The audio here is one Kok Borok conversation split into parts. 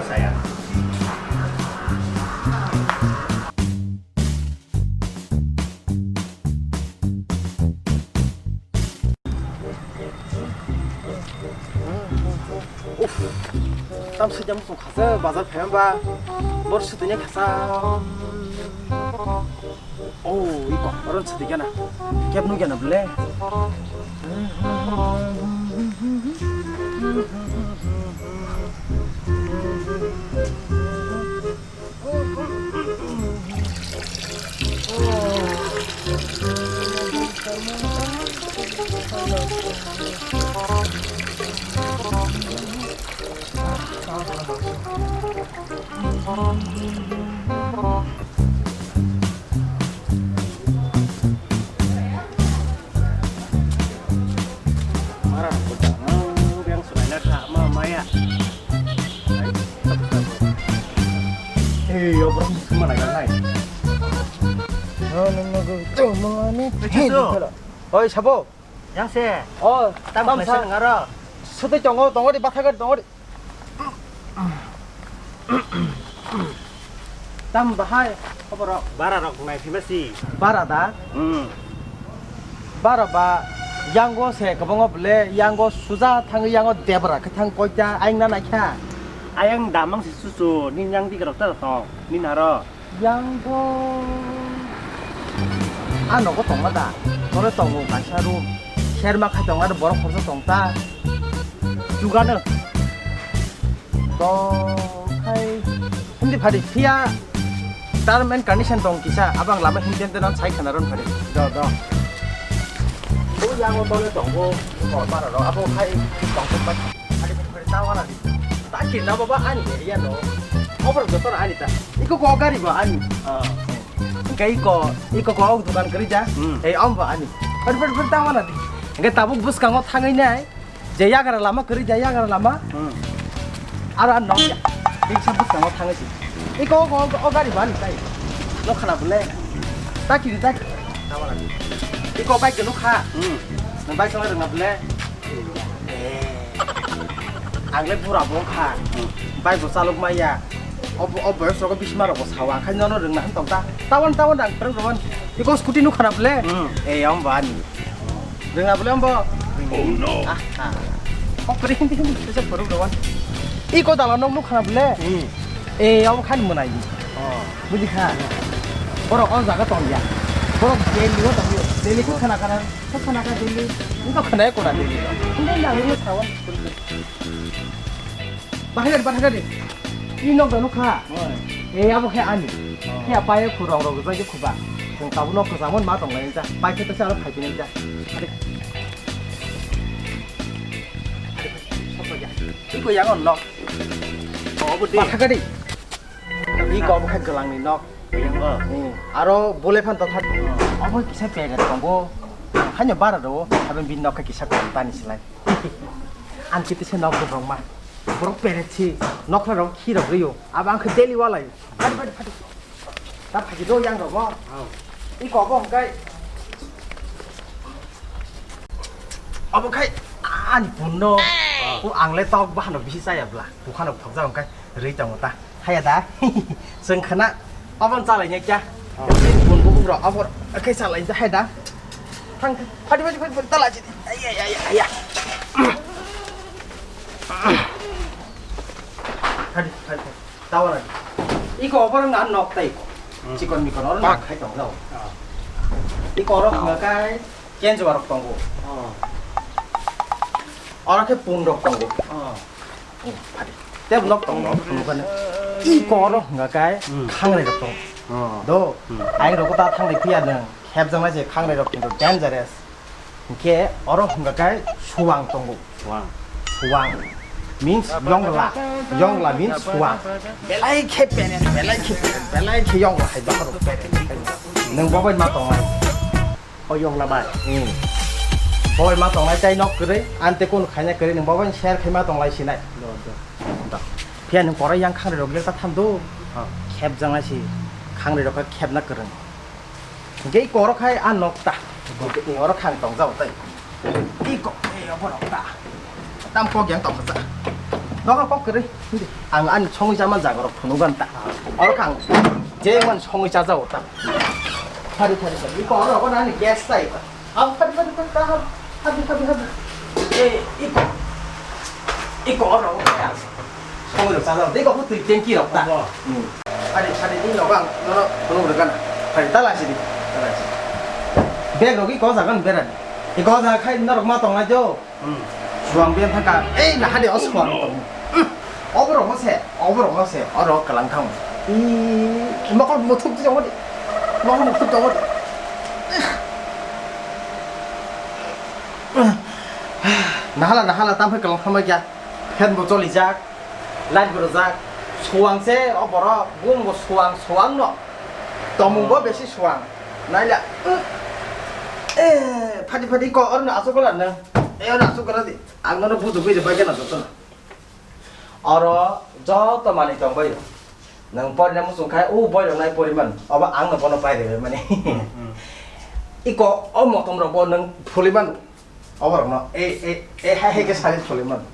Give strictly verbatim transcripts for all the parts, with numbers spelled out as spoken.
Saya. Uff, tam swijam song khasa bazar phaima ba, bor sutini khasa. Oh, iko, oron sudi gana. Kep nu gana bole. Mara ko da ma yang sunai na tha ma maya. Hey, yo bro, mana ga nai. No, no, no, go. Tuh, mau anu. Hey, Chisu. Oi, sabo. Yang se. Oh, tam tam sa ngaro. Sute tongo, tongo di, bakha gari tongo di. Tam bahai, khobor rok. Bara rok nai phima si. Bara da? Hmm. Bara ba, yango se kwbangma bole, yango suja thangwi yango debra khe thang koita, ayang na naikha. Ayang damang si susu, nin yang di rok ta tong, nin haro. Yang bo. Ah, nogo tongma da? Tore tongo kaisa room. Serma khai tongo, aro borok khorsa tong ta. Jugano. To khai. Hindi phadi phiya. Term and condition tong kisa. Abang lama hindi ente non sai khana ron phadi. Do, do. O yang o tole tongo. Ko para ro. Abo khai tong tok bai. Phadi phadi phadi tawa na di. Ta kirna baba ani area no. Obar joto ani ta. Iko ko gari ba ani. Ah. Hingke iko, iko ko dukan kwrwi ja. Hmm. Ei, om ba ani. Phar, phar, phar, tamo na di. Hingke tabuk bwskango thangwi nai. Je yagra lama kwrwi ja, yagra lama. Hmm. Aro ano ya. Biksa bwskango thangwi si. Iko ko, o gari ba ani tai. No khana bole. Taki di taki. Tamo na di. Iko bike no kha. Hmm. Nang bike no rwngna bole. Eh. Ang le bura bo kha. Hmm. Bike bo chalok maya. O, o boyos rogo bisma rogo sawa, khai nono rwngna hwn tong ta. Tawan, tawan, ang phrwng rwban. Iko scooty nukha na bole? Hmm. Eh, om bo ani. Rwngna bole om bo? Oh, no. Ah, ah. Kok kri hindi hindi, kisa phrwng rwban. Iko dala nok nukha na bole? Hmm. Eh, om khan mwnai. Oh. Bujikha? Borok o jaga tong ya. Borok Delhi o tong ya. Delhi ko khana khana, ko khana kha Delhi. Iko khana ko na Delhi. Hindi na, hindi sawan. Bahai gari, bahai gari. I nok da nukha. Oi. Eh, abo khe ani. Oh. Khe apai khurang rok jai khe khuba. Chwng tabuk nok kwchangmani ma tong lai ja. Pai khe tesa aro phai phai ja. Are. Are, sokma ja. Iko yang on nok. Oh, obo de. Bahai gari. I ko obo khe gwlangni nok. Yang o. Hmm. Aro bole phan tokha. Oh. Obo kisa pega tongo. Haino bara do. Haben bin nok khe kisa kom tani silai. Ang kiti se nok borok ma. Borok peret si. Nokra rok khi rok riyo. Abo ang khe daily walai. Phadi, phadi, phadi. Ta phadi do yang rok bo. Oh. I ko bo hwnkhe. Abo khai ani punno. Oh. Ko ang le tok bahano bisi chaya bla. Bukhano thokjak hwnkhe rwi tongo ta. Haya da. Chwng khana. Abon chalai nya kya. Oh. Bun bu bro abor khai chalai ta haya da. Thang phadi phadi phadi phadi tala chidi. Ay ay ay ay. Phadi phadi phadi. Tawara. Iko abor nga nok tai ko. Hmm. Chikon mikon oro nak khai tong jao. Oh. Iko oro nga kai kenjo arok tongo. Oh. Oro khe pun rok tongo. Oh. Oh, phadi. Tebo nok tong nok tong kane. I koro hwnga kai Hmm. Khangrei rok tong. Oh. Do. Hmm. Ai rok ta thang dei phiya nang. Khep jang lai je khangrei rok kintu dangerous. Hingke oro hwnga kai suwang tongo. Suwang. Suwang. Means yongla. Yongla means suwang. Belai khe pene, belai khe pene, belai khe yongla hai bakar rok pene. Nang bobai ma tong lai. O yongla bai. Hmm. Boi ma tongnai tai nok kwrwi, ante kun khaina kwrwi, nung bobo share khai ma tonglai sinai. Do, do. Do. Phiya nung korai yang khangrwi rok lir ta tham do. Ha. Khep jang lai si khangrwi rok khe khep na kwrwng. Gei koro khai a nok ta. Ni oro khang tong jao tai. I kok, e, obo nok ta. Tam kok yang tong kha. Nogo kok kwrwi. Ang ani songwi chama jaga rok phunukgani ta. Oro kha ang je man songwi chajago ta. Phari phari phari. Iko oro rogo ani gas tai. Ang phari phari phari ta hab. Habi habi habi. Eh, iko. Iko oro rogo ta. Songwi rok chajago. Iko twi tanki rok ta. Obo. Hmm. Phari phari ni rogo ang nono phunuk rwgana. Phari ta lasi di. Ta lasi. Bag rok iko jaga ni berani. Iko jaga khai norok ma tongnai jo. Hmm. Suang beng thangkha. Ei, naha de o suang tong. Hmm. Oborok no se, oborok no se, oro kalang thang. Ih, mokol muthuk di jongodi. Mokol muthuk jongodi. Nahala, nahala, tamphai kalang thangbai kya. Fan bo cholijak, light bo rwjak. Suang se, o borok, bung bo suang, suang no. Tomung bo besi suang. Naila. Eh, phadi phadi ko, oro no asuk gola nang. Eh, oro asuk gola di. Ang nono bujugwi rwbaikhe na jotono. Oro joto manwi tongbaio. Nwng porina muchung khai, o boirok nai poriman. Obo ang no bono pai rwbaimani. Hmm. Iko o motom rok bo nwng phuliman. Oborokno e, e, e, hai, hai khe sari phuliman.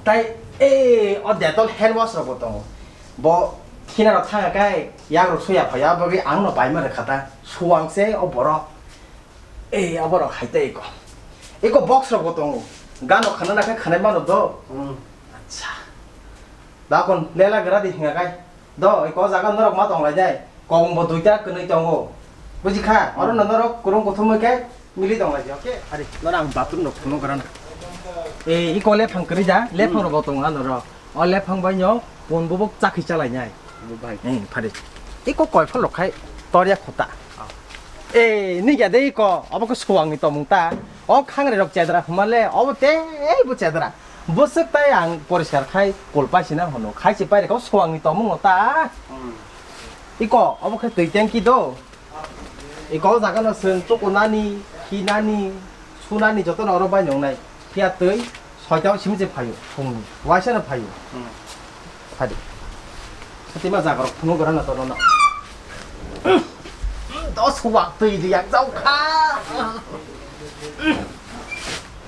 Tai e, o Dettol hand wash rok bo tongo. Bo khina rok thanga khai, yak rok suya phaiya, bagwi ang no paima rwkha ta. Suang se o borok. Ei, aborok hai tei iko. Iko box rok bo tongo. Gano khana nakhe khanai mano do. Hmm. Acha. Dakon lela gra di hinga kai. Do, iko jaga norok ma tong lai dai. Kobong bo duita kwnwi tongo. Buji kha? Hmm. Oro no norok kurung kuthum ke mili tong lai di, okay? Ari, nora ang bathroom rok phunuk gra na. Ei, iko lephang kwrwi da, lephang rok bo tongo norok. O lephang bai no pon bubuk chakhi chalai nai. Bo bai. Eh, phari. Iko koi phal rok khai torya khuta. Oh. Eh, ni ya de iko, obo ko suang ni tomung ta. O khangre rok chedra huma le, obo te, ei bo chedra. Bwswk tai ang poriskar khai kol paisina hono. Khai se paire ko suang ni tomung ta. Hmm. Iko, obo khe twi tanki do. Iko o jaga no chwng tukunani, khinani, sunani joto no oro bai nongnai. Phiya twi soita o simi je phaio, phungni. Waisa no phaio. Hmm. Phadi. Sati ma jaga rok phunuk gra na tono no. Do suwak twi di yak jau kha.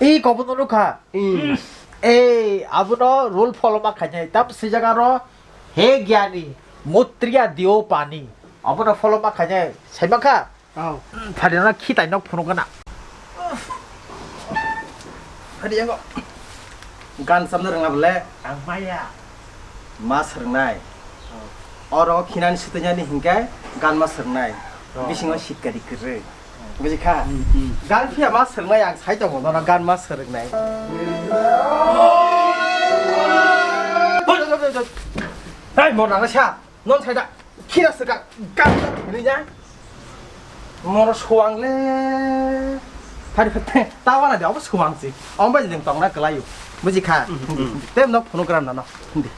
Ei, kobo no rukha. Hmm. Ei, abono rule follow ma khainai. Tam si jaga ro, he gyani, mutriya dio pani. Abono follow ma khainai. Sai ma kha? Oh. Phadi no khitai nok phunuk gana. Phadi yango. Gan samna rwngna bole? Ang maya. Ma swrwngnai. Oh. Oro khinani swtwinani hinkhe gan ma swrwngnai. Oh. Bisingo sikkari kwrwi. Buji kha? Hmm, hmm. Gan phiya ma swrwngnai ang sai tongo, nono gan ma swrwngnai. Hei, mo nang sa. Non sai da, khira se ka, ka, ni ya. Moro suang le. Phari phari, ta wana de, obo suang si. Om bai jeng tong na kelayu. Buji kha? Hmm, hmm. Tem nok phunuk gram na no. Hindi.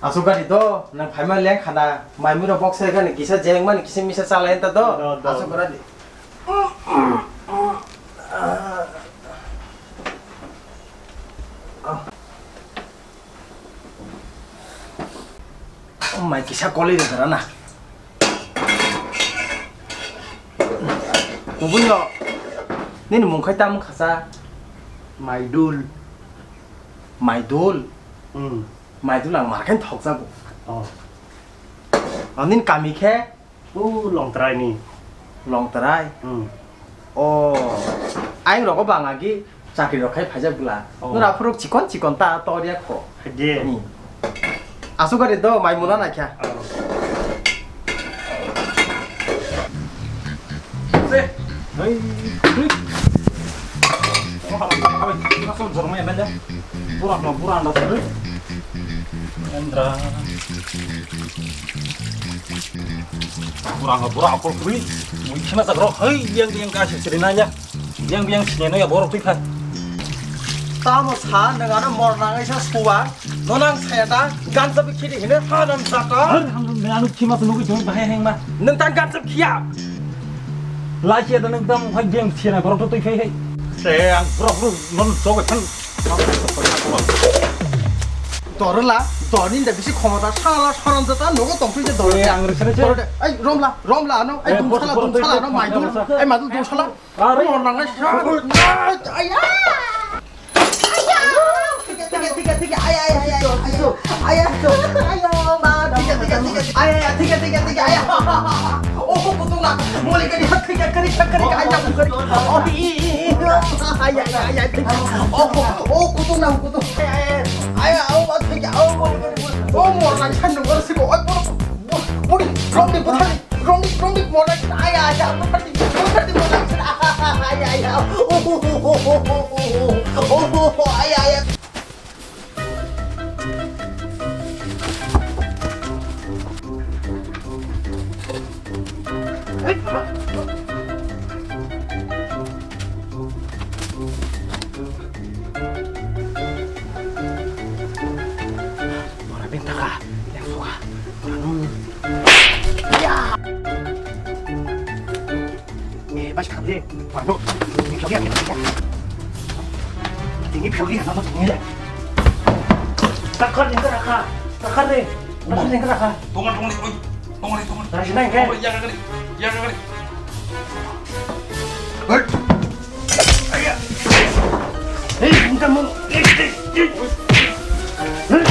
Asuk gari do, nang phaima leng khana. Mai muro box sai gani kisa jeng mani kisa misa chalai ta do. Do, do. Asuk gari. Oh, mai kisa koli de dara na. Kubui no. Nini mung khai tam khasa. Maidul. Maidul. Hmm. Maidul ang marken thok jago. Oh. Oh, nini kami khe? O Longtrai ni. Longtrai? Hmm. Oh, ayang rogo bang agi chakri rok khai phaijak bwla. Oh. Nora phuruk chikon chikon ta tor ya kho. Haje. Ni. Asuk gari do mai muna na kya. Oh. Se. Hei. Hei. Oh, haba, haba. Kaso jorma ya benda. Burak no, burak anda sari. Endra. Burak no, burak akol kui. Mui khima sak rok. Hei, yang yang kasih seri nanya. Yang yang sini nanya borok tui kha. Tamo sa nang ano mor nang aisa suwa. Nonang saya ta gansa bi khidi hine ha nang saka. Har ham nang ano khima tu nugui joi bahai heng ma. Nang tang gansa khia. Lai khia ta nang tam hai yang sini borok tui khai hai. Se ang borok ru non jogo thang. Dorla, dorni da bisi khomota, sala soron jata, nogo tongtwi je dorla. Eh, ang rikha rikha. Dorla, ai, romla, romla ano, ai, eh, dumsala, bor-, bor-, dumsala ano, bor-, maidul, bor-, ai, maidul dumsala. Ari. Romla nang, ai, sa-, ai, ya. Ai, ya. Thik, ay, ay, ay, ay, ay, ay, ay, ay, ay, ma, thik, thik, thik, ay, ay, ay, thik, thik, thik, ay, oh, kutung na, mole kari, thik, kari, kari, kari, ay, kari, oh, i, i, i, ay, ay, ay, ay, thik, oh, oh, kutung na, kutung, ay, ay, ay, ay, oh, thik, oh, mole kari, oh, mor nang san nung, oh, siko, oh, mor, mor, mor, romni, buthani, romni, romni, mor nang san, ay, ay, ay, buthani, buthani, mor nang san, ay, ay, ay, oh, oh, oh, ay, ay, ay. Mora bini taka, yang suka. Ya. Eh, bas khamle. Waduh. Ini kau yang ini. Ini kau yang sama ini. Takar ni keraka. Takar ni. Takar ni keraka. Tongan, tongan, oi. Tongan, tongan. Rasi naik, kan? Tongan, yang kali. Yang kali. Hei. Hei, minta mau. Eh, eh, eh. Hei. Hei.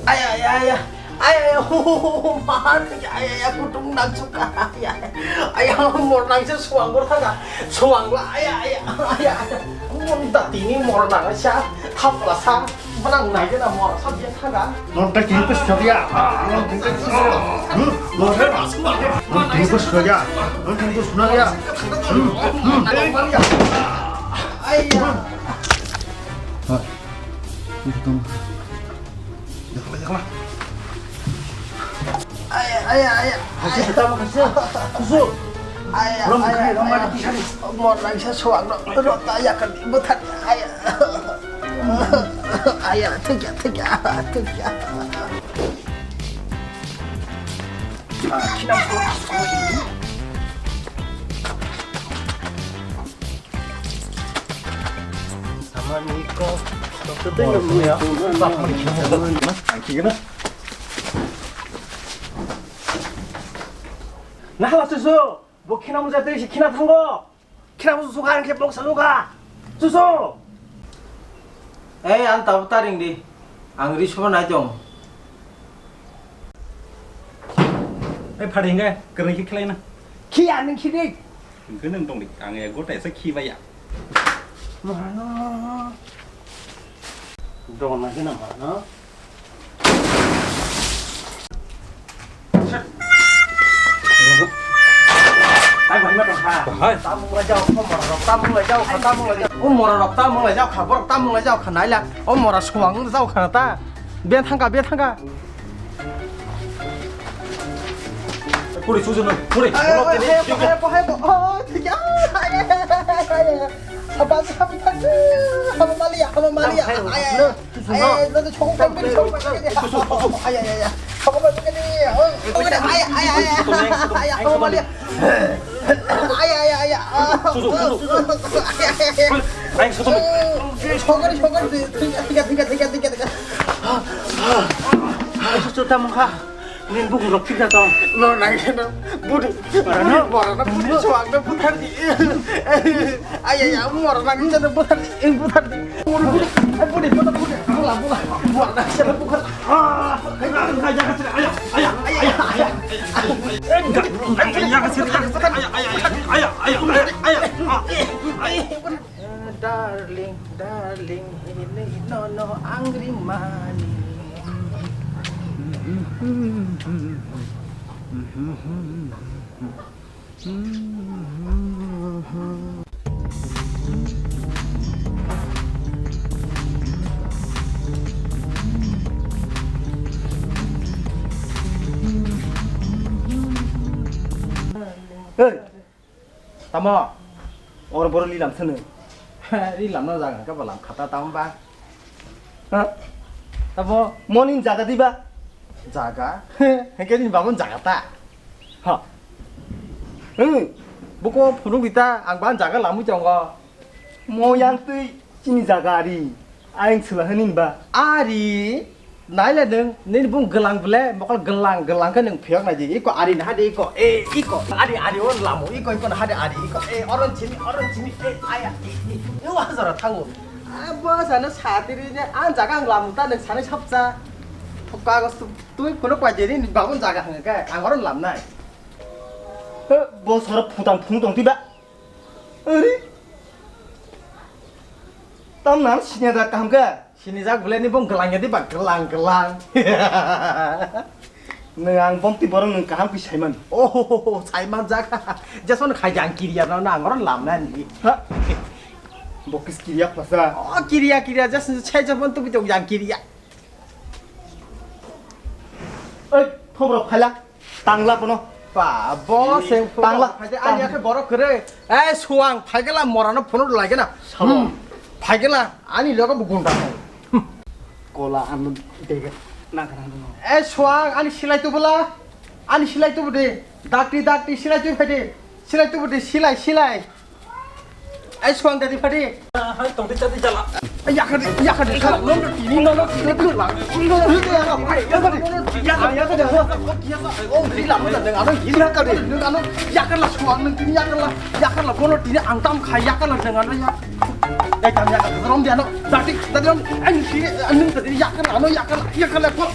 Ay, ay, ay, ay. Ay, ay, oh, ma, ay, ay, ay, kutung nang suka. Ay, ay, ay, mor nang se suang bor thaga. Suang la, ay, ay, ay, ay, ay. Mor da tini mor nang sa, thap la sa. Manang nai na mor sa dia thaga. Mor da tini pus kya? Mor da tini pus kya? Hmm? Mor da tini pus kya? Mor da tini pus kya? Hmm? Hmm? Ay, ya. Ha. Ini ketemu. Yakla, yakla. Aya, aya, aya. Hasil pertama, hasil. Susu. Aya, aya, aya. Mor nang sa suang no. Rota ya kan bukan. Aya. Aya, tiga, tiga, tiga. Ah, kita. Samani ko. Doktor tu yang mulia. Bak mani kena. Mas, angki kena. Nah, lah susu. Bo kena mulia tu isi kena tanggo. Kena mulia susu kan kep bok saluka. Susu. Eh, ang tabu taring di. Ang ri subo nai tong. Eh, phari hinga, kereng ki khlai na. Ki aning ki dik. Hwnkhe nwng tongdi, ang ego taisa khibai ya. Mano. Dona gena mano. Tai bai ma tongkha. Hai. Tamung lai jao, o mora rok tamung lai jao, tamung lai jao. O mora rok tamung lai jao kha, borok tamung lai jao kha, naila. O mora suang jao kha ta. Be thangka, be thangka. Puri susu no, puri. Ay, ay, ay, ay, ay, ay, ay, ay. Haba, haba, haba, haba, haba, maliya, haba, maliya. Ay, ay, ay. Ay, ay, ay, susu no. Ay, ay, ay, susu, susu, susu. Ay, ay, ay, ay. Haba, haba, haba, ay, ay, ay, ay. Ay, ay, ay, ay, ay. Ay, ay, ay, ay, ay. Susu, susu, susu. Ay, susu. Sokari, sokari, tiga, tiga, tiga, tiga, tiga. Ay, susu, tamung kha. Nini bukhuk rok thik kha tong. No, nai kheno. Budi. Mora no? Mora no, budi suang no, buthar di. Ay, ay, ay, mora no, nini no, buthar di, buthar di. Budi, budi, budi, budi, budi. Bula, bula. Mora no, nini no, buthar. Ah, ay, ay, ay, ay, ay, ay, ay, ay, ay, ay. Eh, ya, ya, ya, ya, ya, ya, ya, ya, ya, ya. Darling, darling, hini no no angry money. Hey! Tamo? Oro boro lilam sene. Lilam no jaga ka balam khata tamo ba. Ha? Tamo? Monin jaga diba? Jaga? Hengke ni babon jaga ta. Ha. Hmm. Buko phunuk dita ang ban jaga lamu chongo. Mo yang tui chini jaga ari. Aing sula hanin ba. Ari. Naile nwng, nini bung gwlang bwle, mokol gwlang, gwlang khe nwng phiyok nai di. Iko ari na hadi iko, e, iko. Ari, ari, o lamo, iko, iko na hadi ari, iko. E, oron chini, oron chini, e, aya, e, e, e, o hazara thango. A, bo sana satiri ne, an jaga ang lamo ta nwng sanai sapsa. Kagos tu, tui kuno kwa jeni, babun jaga hangka, ang oron lam nai. He, bo soro phutang phung tong tiba. Ari. Tam nan sinya da kaham ka? Sinijak bwle ni bung glang ya di ba, glang, glang. Nwng ang bomti borok nwng kaham khe saiman. Oh, saiman jak. Jason khai jang kiriya no nang ron lam na ni. Ha? Bokis kiriya pasa. Oh, kiriya, kiriya, jason sai jason tu bijong jang kiriya. Oi, thobro phaila. Tangla bono. Ba, bo se tangla. Ani akhe borok kwrwi. Eh, suang, phaigela morano phone lagena. Sabo. Hmm. Phaigela, ani logo bu gunda. Kola ano dege na kana no. Eh, suang, ani silai tu bela. Ani silai tu de. Dakti, dakti, silai tu phai de. Silai tu de, silai, silai. Ai suang dadi phadi. Hai tong di chadi jala. Ai yakadi, yakadi khala nom tini no no tini tu lang. Tini no no tini lang. Ai yakadi. Yakadi yakadi. Oh di lang da deng ano yakadi. Ano yakala suang nang tini yakala. Yakala bono tini ang tam khai yakala deng ano ya. Ai tam yakala rom di ano. Dadi dadi rom. Ai tini ano tadi yakala ano yakala yakala ko.